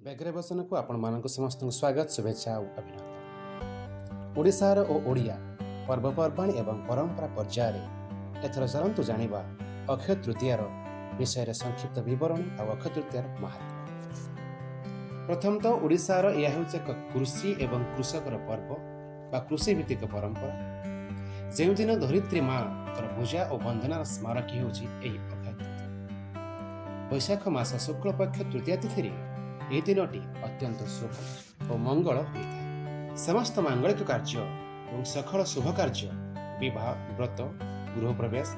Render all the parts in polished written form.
ବ୍ୟାଘ୍ର ବସନକୁ ଆପଣମାନଙ୍କୁ ସମସ୍ତଙ୍କୁ ସ୍ୱାଗତ, ଶୁଭେଚ୍ଛା ଆଉ ଅଭିନନ୍ଦନ। ଓଡ଼ିଶାର ଓ ଓଡ଼ିଆ ପର୍ବପର୍ବାଣୀ ଏବଂ ପରମ୍ପରା ପର୍ଯ୍ୟାୟରେ ଏଥର ଚାଲନ୍ତୁ ଜାଣିବା ଅକ୍ଷୟ ତୃତୀୟାର ବିଷୟରେ ସଂକ୍ଷିପ୍ତ ବିବରଣୀ ଆଉ ଅକ୍ଷୟ ତୃତୀୟାର ମାହାତ୍ମ୍ୟ। ପ୍ରଥମତଃ, ଓଡ଼ିଶାର ଏହା ହେଉଛି ଏକ କୃଷି ଏବଂ କୃଷକର ପର୍ବ ବା କୃଷିଭିତ୍ତିକ ପରମ୍ପରା, ଯେଉଁଦିନ ଧରିତ୍ରୀ ମାଙ୍କର ପୂଜା ଓ ବନ୍ଦନାର ସ୍ମାରକୀ ହେଉଛି ଏହି ଅକ୍ଷୟ ତୃତୀୟା। ବୈଶାଖ ମାସ ଶୁକ୍ଳପକ୍ଷ ତୃତୀୟା ତିଥିରେ ଏହି ଦିନଟି ଅତ୍ୟନ୍ତ ଶୁଭ ଓ ମଙ୍ଗଳ ହୋଇଥାଏ। ସମସ୍ତ ମାଙ୍ଗଳିକ କାର୍ଯ୍ୟ ଏବଂ ସକଳ ଶୁଭ କାର୍ଯ୍ୟ, ବିବାହ, ବ୍ରତ, ଗୃହ ପ୍ରବେଶ,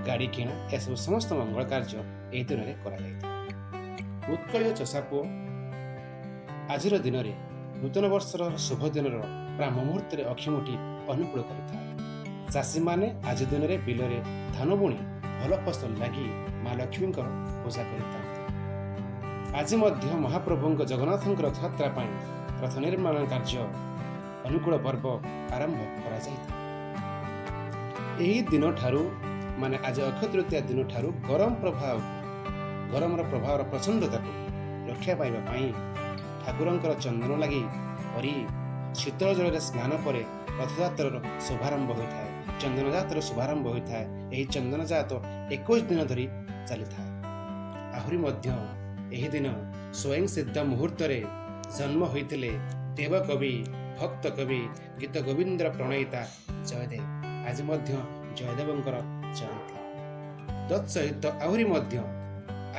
ଗାଡ଼ି କିଣା, ଏସବୁ ସମସ୍ତ ମଙ୍ଗଳ କାର୍ଯ୍ୟ ଏହି ଦିନରେ କରାଯାଇଥାଏ। ଉତ୍କଳୀୟ ଚଷାପୁଅ ଆଜିର ଦିନରେ ନୂତନ ବର୍ଷର ଶୁଭ ଦିନର ବ୍ରାହ୍ମ ମୁହୂର୍ତ୍ତରେ ଅକ୍ଷିମୁଠି ଅନୁକୂଳ କରିଥାଏ। ଚାଷୀମାନେ ଆଜି ଦିନରେ ବିଲରେ ଧାନ ବୁଣି ଭଲ ଫସଲ ଲାଗି ମା ଲକ୍ଷ୍ମୀଙ୍କର ପୂଜା କରିଥାନ୍ତି। ଆଜି ମଧ୍ୟ ମହାପ୍ରଭୁଙ୍କ ଜଗନ୍ନାଥଙ୍କ ରଥଯାତ୍ରା ପାଇଁ ରଥ ନିର୍ମାଣ କାର୍ଯ୍ୟ ଅନୁକୂଳ ପର୍ବ ଆରମ୍ଭ କରାଯାଇଥାଏ। ଏହି ଦିନଠାରୁ, ମାନେ ଆଜି ଅକ୍ଷୟ ତୃତୀୟା ଦିନଠାରୁ, ଗରମ ପ୍ରଭାବକୁ, ଗରମର ପ୍ରଭାବର ପ୍ରଚଣ୍ଡତାକୁ ରକ୍ଷା ପାଇବା ପାଇଁ ଠାକୁରଙ୍କର ଚନ୍ଦନ ଲାଗି କରି ଶୀତଳ ଜଳରେ ସ୍ନାନ ପରେ ରଥଯାତ୍ରାର ଶୁଭାରମ୍ଭ ହୋଇଥାଏ। ଚନ୍ଦନ ଯାତ୍ରାର ଶୁଭାରମ୍ଭ ହୋଇଥାଏ। ଏହି ଚନ୍ଦନ ଯାତ 21 ଦିନ ଧରି ଚାଲିଥାଏ। ଆହୁରି ମଧ୍ୟ ଏହି ଦିନ ସ୍ୱୟଂ ସିଦ୍ଧ ମୁହୂର୍ତ୍ତରେ ଜନ୍ମ ହୋଇଥିଲେ ଦେବକବି, ଭକ୍ତ କବି, ଗୀତ ଗୋବିନ୍ଦର ପ୍ରଣୟିତା ଜୟଦେବ। ଆଜି ମଧ୍ୟ ଜୟଦେବଙ୍କର ଜୟନ୍ତୀ। ତତ୍ସହିତ ଆହୁରି ମଧ୍ୟ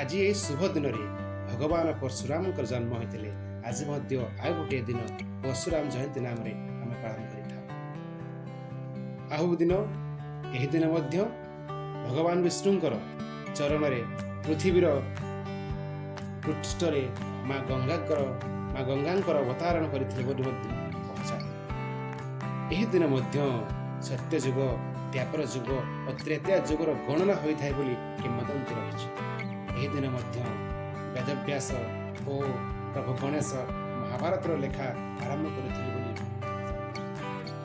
ଆଜି ଏହି ଶୁଭ ଦିନରେ ଭଗବାନ ପରଶୁରାମଙ୍କର ଜନ୍ମ ହୋଇଥିଲେ। ଆଜି ମଧ୍ୟ ଆଉ ଗୋଟିଏ ଦିନ ପରଶୁରାମ ଜୟନ୍ତୀ ନାମରେ ଆମେ ପାଳନ କରିଥାଉ। ଆଉ ଦିନ, ଏହି ଦିନ ମଧ୍ୟ ଭଗବାନ ବିଷ୍ଣୁଙ୍କର ଚରଣରେ ପୃଥିବୀର ପୃଷ୍ଠରେ ମା ଗଙ୍ଗାଙ୍କର ଅବତାରଣ କରିଥିଲେ ବୋଲି ମଧ୍ୟ କୁହାଯାଏ। ଏହି ଦିନ ମଧ୍ୟ ସତ୍ୟଯୁଗ, ଦ୍ୱାପର ଯୁଗ ଓ ତ୍ରେତୟା ଯୁଗର ଗଣନା ହୋଇଥାଏ ବୋଲି କିମ୍ବଦନ୍ତୀ ରହିଛି। ଏହି ଦିନ ମଧ୍ୟ ବେଦବ୍ୟାସ ଓ ପ୍ରଭୁ ଗଣେଶ ମହାଭାରତର ଲେଖା ଆରମ୍ଭ କରିଥିଲେ ବୋଲି